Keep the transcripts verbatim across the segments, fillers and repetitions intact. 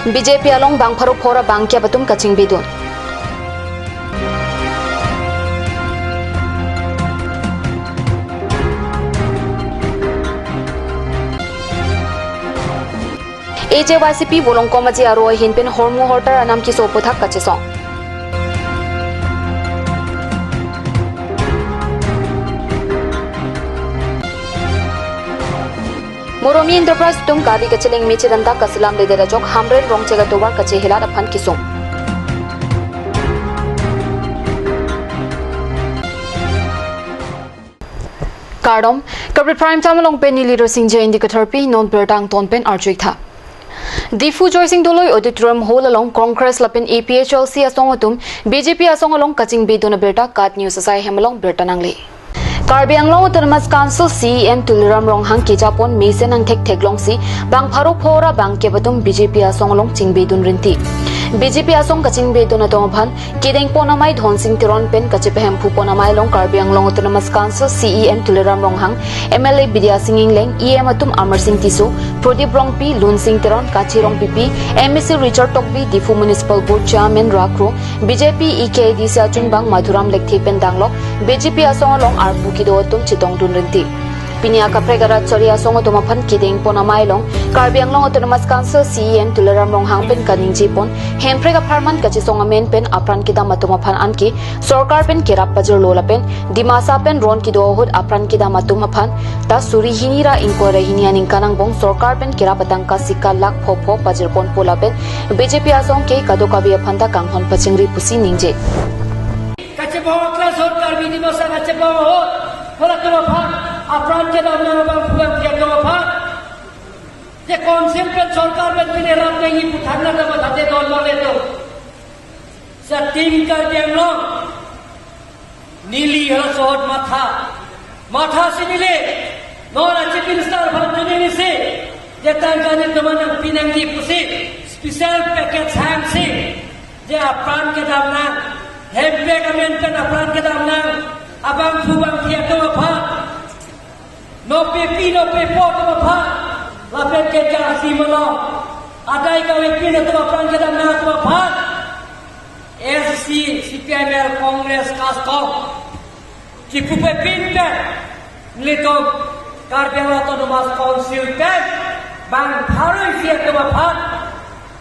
B J P along bang pharo phora bang kep atum kachingbidun. A J Y C P Volongkom Aji aro ahin pen hormu hortar anam keso aphuthak kachesong. Moromi Enterprise atum kali kacheleng mechi ranta kasilam ledet ajok Hamren Rongchek atovar kachehelat aphan kesung. Kardom, Kabri Prime Time along pen neli Rosing Jain dei katharpi, non birta angton pen arju-ik tha. Diphu Joysing Doloi Auditorium Hall along Congress lapen A P H L C asong atum B J P asong along kachingbidun abirta KAT News asai hem along birta nangle. Karbi Anglong Autonomous Council C E M Tuliram Ronghang kejapon mesen angthek theklongsi bang pharo phora bang kep atum B J P asong along chingbidun rinti. B J P asong kachingbidun atum aphan kedengpon amei Dhonsing Teron pen kachepahemphupon amei along Karbi Anglong Autonomous Council C E M Tuliram Ronghang, M L A Bidya Sing Engleng, E M atum Amarsing Tisso, Pradip Rongpi, Lunsing Teron, Kachi Rongpipi, M A C Richard Tokbi, Diphu Municipal Board Chairman Rakro, B J P E K A D C achunbang Madhuram Lekthe pen danglok B J P asong along arpu kedo atum chetongdun rinti. Pini akaprek arat chari asong atum aphan kedengpon amei along Karbi Anglong Autonomous Council C E M Tuliram Ronghang pen kaningjepon Hemprek apharman kachesong amen pen apran kedam atum aphan anke sorkar pen kerap pajirlo lapen Dimasa pen ron kedo ahut apran kedam atum aphan ta suri hini ra ingkoi ra hini aningkan angbong sorkar pen kerap atangka sika lakh pho pho pajirponpo lapen B J P asong ke kadokave aphan ta kanghon pachingri pusi ningje. Kachebong class ahut Karbi Dimasa kachebong ahut, hala atum aphan apran kedam nang abang phu bang kep atum aphan. Je council pen sorkar pen pine rap nangji puthak nang ta mathate don lo le atum. Sa team Karbi Anglong, neli halaso ahut matha. Matha si neli, non a Chief Minister aphan choningri si, je tangka netum aphan nangpi nangji pusi, special package hangsi, je apran kedam nang, Hemprek amen pen apran kedam nang abang phu bang kep atum aphan, nopepi nopepo atum aphan, lapen ke J R C malom adai kavepin atum apran kedam nang atum aphan, S C, C P I M L, Congress, KASCOM, kipupepin pen nelitum Karbi Anglong Autonomous Council pen bang pharo isi atum aphan,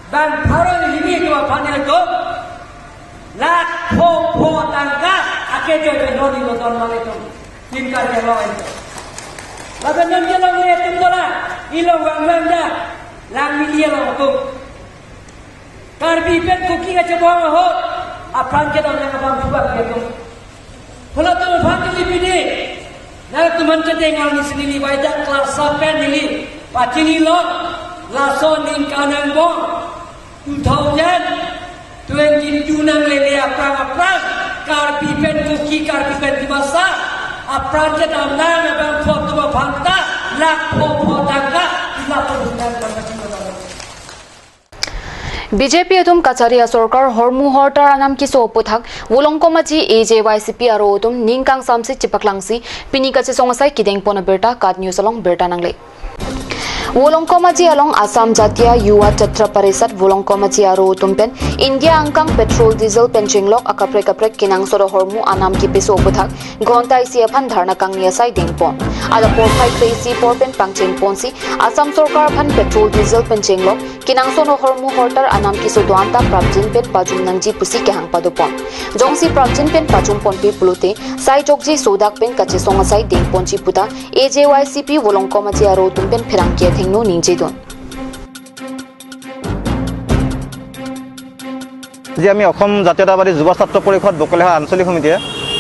bang pharo hini atum aphan nelitum lakh pho pho tangka akejoi pen neli loton nelitum team Karbi Anglong atum. Lapen non kelongle atum dolang, ilong vangvang da, lang mili along atum. Karbi pen Kuki kachebong ahut apran kedam nang abang phu bang kep atum. Hala atum aphan neli pini, nangtum aphan kedeng arni si neli vaida class pen neli pachinilo, laso aningkan angbong two thousand twenty-two nanglele aphrang aphrang Karbi pen Kuki, Karbi pen Dimasa apran kedam nang abang pho atum aphan ta lakh pho pho tangka ila pun nang pachinilo. B J P atum kachari asorkar hormu hortar anam keso aphuthak Volongkom Aji A J Y C P aro atum ning kangsamsi chepaklangsi pini kachesong asai kedengpon abirta KAT News along birta nangle. Volongkom Aji along Assam Jatiya Yuva Chatra Parishad Volongkom Aji aro atum pen India angkang petrol diesel pen chenglok akaprek kaprek kenangsot ahormu anam kepeso aphuthak ghonta isi aphan dharna kangni asai dengpon. Adap porphai kre-isi apor pen pangchengponsi Assam sorkar aphan petrol diesel pen chenglok kenangsot ahormu hortar anam keso do-an ta prapjin pen pajum nangji pusi kehang padopon. Jongsi prapjin pen pajumponpe pulote sai jokji sodak pen kachesong asai dengponji puta A J Y C P Volongkom Aji aro atum pen pherangke athengno ningjedun. আজি আমি অসম জাতীয়তাবাদী যুৱ ছাত্ৰ পৰিষদ বোকালিহাট আঞ্চলিক সমিতিয়ে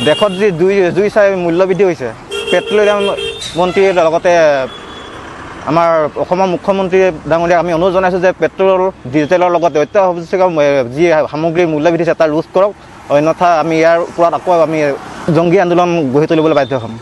দেশত যি জুই, জুই চাই মূল্যবৃদ্ধি হৈছে, পেট্ৰলিয়াম মন্ত্ৰীৰ লগতে আমাৰ অসমৰ মুখ্যমন্ত্ৰী ডাঙৰীয়াক আমি অনুৰোধ জনাইছোঁ যে পেট্ৰল, ডিজেলৰ লগতে অত্যাৱশ্যকীয়, এ, যি সামগ্ৰীৰ মূল্যবৃদ্ধি হৈছে, তাৰ ৰোধ কৰক, অন্যথা আমি ইয়াৰ ওপৰত আকৌ আমি জংগী আন্দোলন গঢ়ি তুলিবলৈ বাধ্য হ'ম।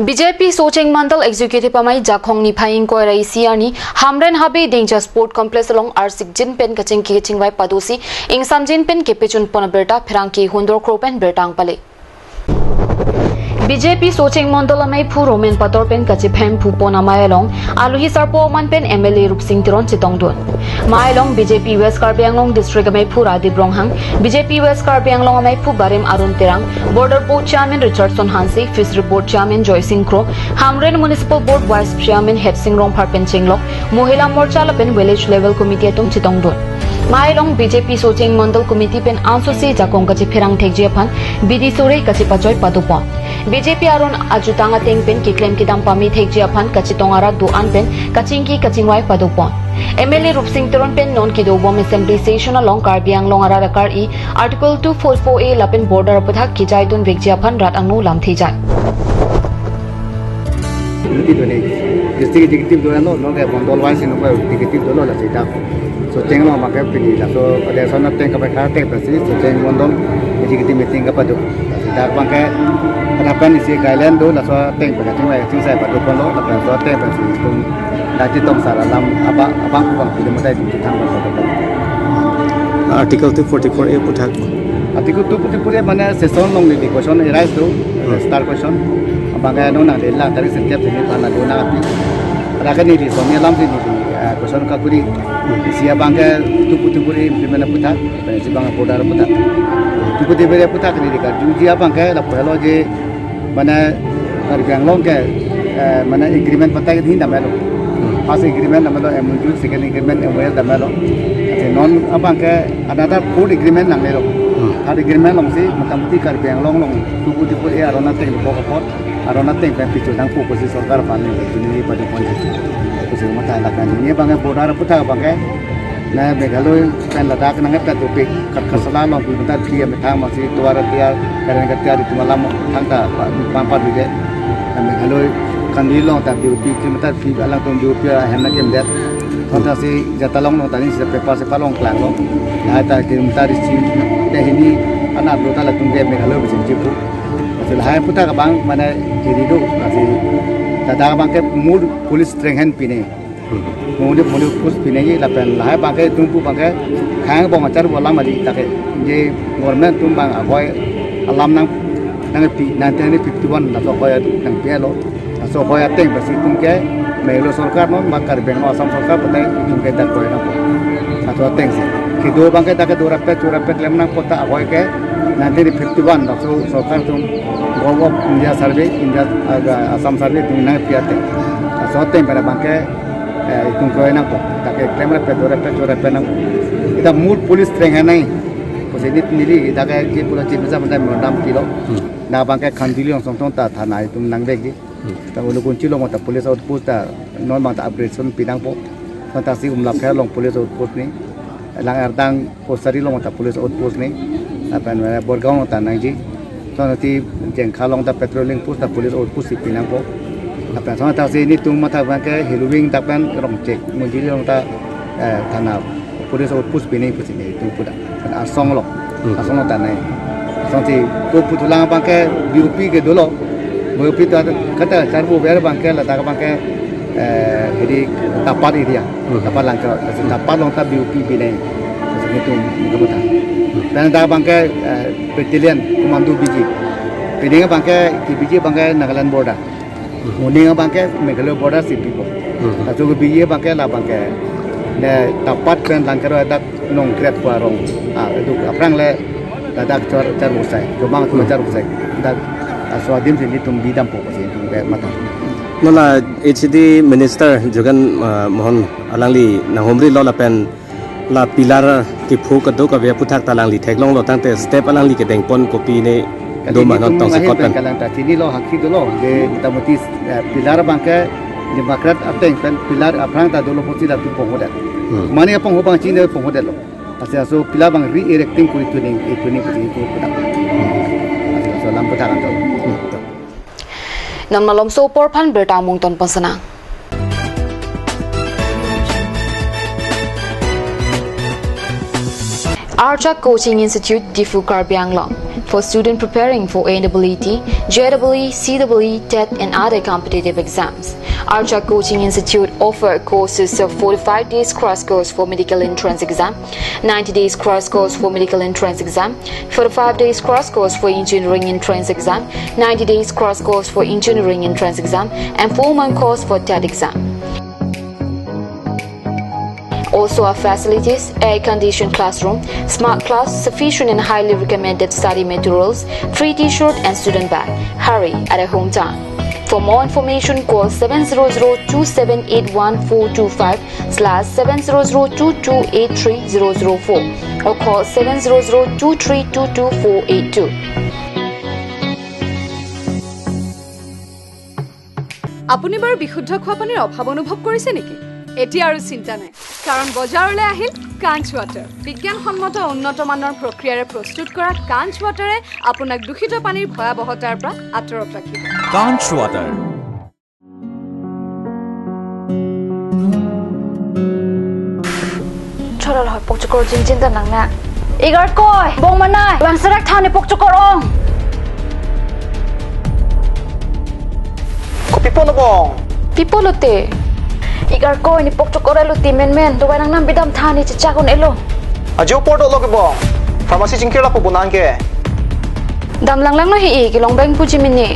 B J P Socheng Mandal Executive amei Jakhong niphai ingkoi ra isi arni Hamren Habe Dengjia Sport Complex along arsikjin pen kachingki kachingvai padosi ingsamjin pen kepachunpon abirta pherangke Hundor Kro pen birta nangpale. B J P Socheng Mondol ameiphu Romen Pator pen kachiphem phupon amei along alohi sarpo aman pen M L A Rupsing Teron chetongdun. Mei along B J P West Karbi Anglong District ameiphu Radip Ronghang, B J P West Karbi Anglong ameiphu Barim Arun Terang, Border Post Chairman Richardson Hanse, Fishery Board Chairman Joysing Kro, Hamren Municipal Board Vice Chairman Hetsing Rongphar pen chenglok, Mohila Morcha lapen Village Level Committee atum chetongdun. Mei along B J P Socheng Mondol Committee pen ansose jakong kachipherang thekji aphan bidi sore kachipachoi padopon. B J P aron ajutang ateng pen keklem kedam pame thekji aphan kachetong arat do-an pen kachingki kachingvai padopon. M L A Rupsing Teron pen non kedobom assembly session along Karbi Anglong arat akar-i Article two forty-four A lapen border aputhak kejaidun vekji aphan rat angno lamthe jai. Committee do ne, district executive do lo, non ke mondol wise non ke executive dolo, lasi dak Socheng along abangke pini laso pada son ateng kapai kha ateng pensi Socheng Mondol executive meeting kapado. Lasi dak abangke pada pen isi guideline do, laso ateng pen kachingvai chingsai padoponlo, lapen laso ateng pensi itum dak chetong sar alam abang abang abang pilo matai di thang pen padoponlo. Article two forty-four A aputhak. Article two forty-four A mane session along neli question arise do, Hmm. Star question. Abangke non nangdela tarik sengkep sini thana do nang api. Rakan neli soni alam sini di, eh, question kakuri. Hmm. Isi abangke two forty-four A implement aputhak, pensi abang border aputhak. Two forty-four A aputhak neli karjuji abangke lapu helo je mane Karbi Anglong ke, eh, mane agreement patai hin damlo. Hmm. First agreement damlo M O U, second agreement M O L damlo. Ate non abangke another fourth agreement nanglelo. Hmm. Third agreement alongsi motamoti Karbi Anglong along two forty-four A aron ateng lo kapot, aron ateng pen picho nangpo pusi sorkar aphan neli tuni padopon. Pusi mata lakan neli abangke border aputhak abangke na Meghalaya pen Ladakh nangkep ta topik, Karkasala along kilometer three amethang masi tovar tiar, karen katiar itum alam thangta pa, pampa bide. Na Meghalaya Khanduli along ta B O P kilometer three alangtum B O P ahem nangkemdet. Thonta si Jatalong along ta neli si paper si palong klanglo. Lahai ta kilometer isi ta hini anat lo ta latum ke Meghalaya bisin chipu. Lasi lahai aputhak abang mane hini do, lasi Ladakh abangke more police strengthen pine. Mungdi mungdi kus pinai lapen lahai abangke itum pu abangke khang bong achar bolang mali take. Je government atum abang ahoi alam nang nangpi nineteen fifty-one laso ahoi nangpilo. Laso ahoi ateng pensi itum ke Meghalaya sorkar non ma Karbi Anglong Assam sorkar patai itum ke dak ahoi nangpo. Laso atengsi. Kedo abangke dak kedo rapet chu rapet lem nangpo ta ahoi ke nineteen fifty-one laso sorkar atum Government of India survey, India, ah, Assam survey atum nangpi ateng. Laso ateng pen abangke eh, itum kroi nangpo. Dak keklem rapet do rapet chu rapet nangpo. Ita more police strengthen nai. Pusi neli dak ke pulo chief minister mandai memorandum pilo. Hmm. Na abangke Khanduli along songtong ta thana itum nangvekji. Hmm. Ta Ulukunchi along ta police outpost ta non abang ta upgradation pi nangpo. Thonta si Umlapher along police outpost ni. Lang Erdang Kosari along ta police outpost ni, lapen, eh, Borgaon along ta nangji. Thonta si Jengkha along ta patrolling post ta police outpost si pi nangpo. Lapen thonta si nelitum matha abangke Heloving dak pen Rongchek Munjili along ta, eh, thana police outpost pi nangji pusi nelitum pu dak. Lapen Asong along, Hmm. Asong along ta nangji. Asong si pu puthulang abangke B O P ke dolo. B O P ta kata charbu ber abangke ladak abangke, eh, hidi Tapat area. Hmm. Tapat Langkero, lasi Tapat along ta B O P pi nangji. Lasi nelitum kemutan. Pen dak abangke, eh, battalion commando B G. Pi nangji abangke, ke B G abangke Nagaland border. Hmm. Moning abangke Meghalaya border si pipo. Hmm. Laso ke B G abangke la abangke. Ne Tapat pen Langkero dak Nongkrep pu arong. Ah, itu aphrang le ladak char, char usai. Jomang tu Hmm. char usai. Dak laso adim si nelitum bidampo pusi nelitum ke matha. Non la H A D Minister Jogen, ah, Mohan alangli nanghumrilo lapen la pillar kepho kadokave aputhak ta alangli theklonglo tangte step alangli kedengpon kopine do ma non tong si kot pen. Kalang ta chinilo, haki dolo, je motamoti, eh, pillar abangke Democrat ateng pen pillar aphrang ta dolo pusi latum ponghodet. Hmm. Mane apongho abang chini ponghodetlo. Lasi laso pillar abang re-erecting kuri tuning, i tuning kuri tuning kuri kudang. Lasi laso alam aputhak anto. Hmm. Non malomso apor aphan birta mungton pon sana. Archak Coaching Institute, Diphu, Karbi Anglong. For student preparing for N E E T, J E E, C E E, TET and other competitive exams, Archa Coaching Institute offer courses of forty-five days crash course for medical entrance exam, ninety days crash course for medical entrance exam, forty-five days crash course for engineering entrance exam, ninety days crash course for engineering entrance exam, and four-month course for TET exam. Also our facilities: air-conditioned classroom, smart class, sufficient and highly recommended study materials, free T-shirt and student bag. Hurry at a home time. For more information, call seven zero zero two seven eight one four two five slash seven zero zero two two eight three zero zero four or call seven zero zero two three two two four eight two. আপুনি বাৰু বিশুদ্ধ খোৱা পানীৰ অভাৱ অনুভৱ কৰিছে নেকি? এতিয়া আৰু চিন্তা নাই, কাৰণ বজাৰলৈ আহিল কাঞ্চ ৱাটাৰ। বিজ্ঞানসন্মত উন্নত মানৰ প্ৰক্ৰিয়াৰে প্ৰস্তুত কৰা কাঞ্চ ৱাটাৰে আপোনাক দূষিত পানীৰ ভয়াৱহতাৰ পৰা আঁতৰত ৰাখিব। Kanch Water. Chora lo, pokchokor jinjin ta nang na. Igarkoi, bong manai, bang serak thani pokchokor ong. Kopi pon bong? Pi pulote? Igarkoi, ne pokchokor elo ti menmen, dawai nangnam bidam thani chechak un-elo. Ajo apor dolo ke bong. Pharmacy chingkir lapu bonang ke. Dam langlanglo he-i, kelong beng puji mini.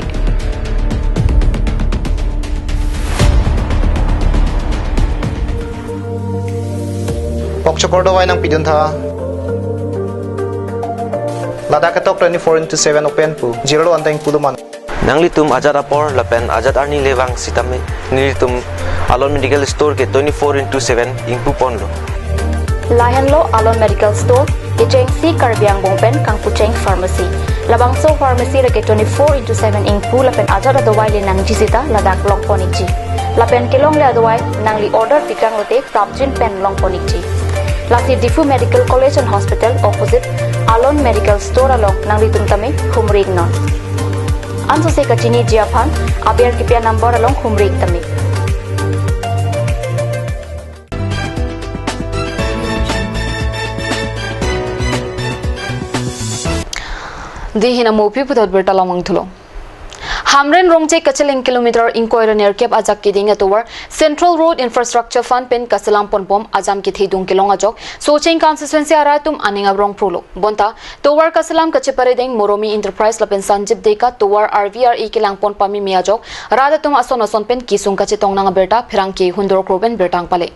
Pokchokor dawai nangpidun tha. Ladak ketok twenty-four into seven open pu. Zero lo anteng pulo man. Nanglitum ajat apor lapen ajat arni le vang sitame nelitum Alon Medical Store ke twenty-four into seven ingpu ponlo. Lahenlo Alon Medical Store, kechengsi Karbi angbong pen kangpucheng pharmacy. Labangso pharmacy le ke twenty-four into seven ingpu lapen ajat adawai le nangji sita ladak long pon ikji. Lapen kelongle adawai nangli order pikang lote prapjin pen long pon ikji. Lasi Diphu Medical College and Hospital opposite Alon Medical Store along nanglitum tame humri iknon. Ansose kachiniji aphan aber kipi a-number along humri ik tame. Dei hin amo pi puthot birta lamang thulo. Hamren Rongchek kacheleng kilometer ingkoi ra nerkep ajak keding atovar Central Road Infrastructure Fund pen kaselam ponbom ajam kethedung kelong ajok Socheng constituency arat atum aning abrong prulo. Bonta tovar kaselam kacheparedeng Moromi Enterprise lapen Sanjib Deka tovar R V R E kelang pon pameme ajok rat atum ason ason pen kesung kachetong nang abirta pherangke Hundor Kro pen birta nangpale.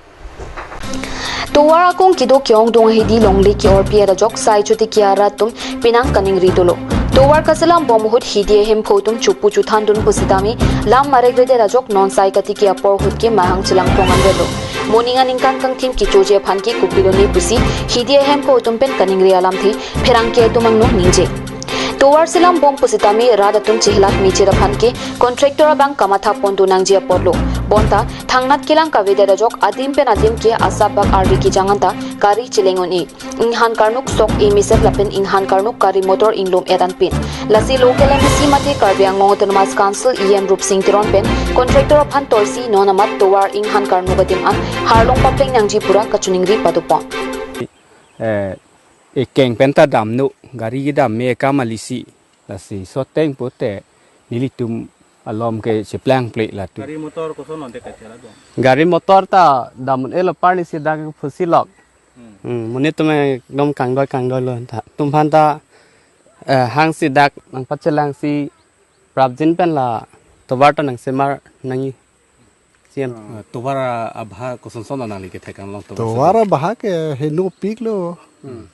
Tovar akung kedo ke-ongdung ahidi longle ke-orpi ajok sai chotiki arat atum penang kaningri dolo. Tovar kaselam bom ahut hidi ahemphu atum chopu chothandun pusitame lam marek redet ajok non sai katiki apor ahut ke mahang chelang pong anvetlo. Moning aningkan kangthim kechoji aphan ke kopilone pusi hidi ahemphu atum pen kaningri alamthe pherangke atum angno ningje. Tovar selam bom pusitame rat atum chehelak mechit aphan ke contractor abang kamatha pon do nangji apotlo. Bonta thangnat kelang kavedet ajok adim pen adim ke asap bak arvi kejang anta gari cheleng un-e. Inghan karnuk sok e meset lapen inghan karnuk gari motor inglum et anpin. Lasi local M A C mate Karbi Anglong Autonomous Council E M Rupsing Teron pen contractor aphan tolsi non amat tovar inghan karnuk adim an harlong papleng nangji pura kachiningri padopon. Eh, ekeng penta damno, gari kedam me ekam alisi. Lasi soteng pute nelitum alom ke cheplang ple latu. Gari motor koson onte kachala dong? Gari motor ta dam un-elo, parli si dak phusi lok. Hmm. Hmm, monit atum ekdom kangdoi kangdoi lo ta. Tum aphan ta, eh, hang si dak nangpachelang si prapjin pen la tovar ta nangsemar nangji. C M. Ah, tovar abha koson son nangli kethek anglong tovar Tovar sedang abha ke heno piklo. Hmm.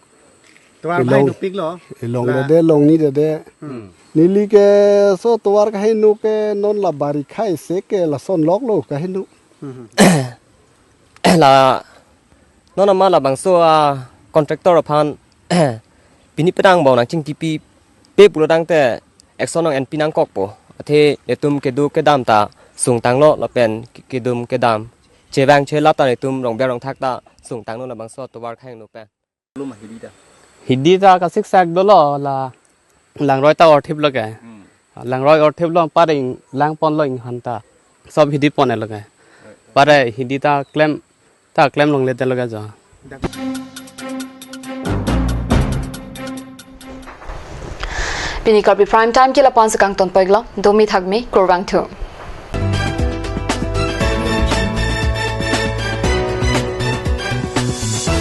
Tovar abha ilong, heno piklo. Ilong la dede, longni dede. Hmm. Neli ke so tovar kaheno ke non la barikha isi ke lason loklo kaheno. Hmm. La non ama labangso a contractor aphan pini pedang bau nangchingki pipe pulo tangte action nang-enpi nangkokpo. Athe netum kedo kedam ta sungtanglo lapen ke-, kedum kedam chevang chelap ta netum rongber rongthak ta sungtanglo labangso tovar kaheno pen. Luma hidi ta. Hidi ta kasiksak dolo la langroi ta orthiplo ke. Hmm. Langroi orthiplo, pare lang ponlo inghan ta. Sob hidi pon-elo ke. Pare hidi ta klem ta klem longle detlo ke jo. Dak- Pini Karbi Prime Time ke la-an si kangton pon iklo, domi thakmi, kurvangthu.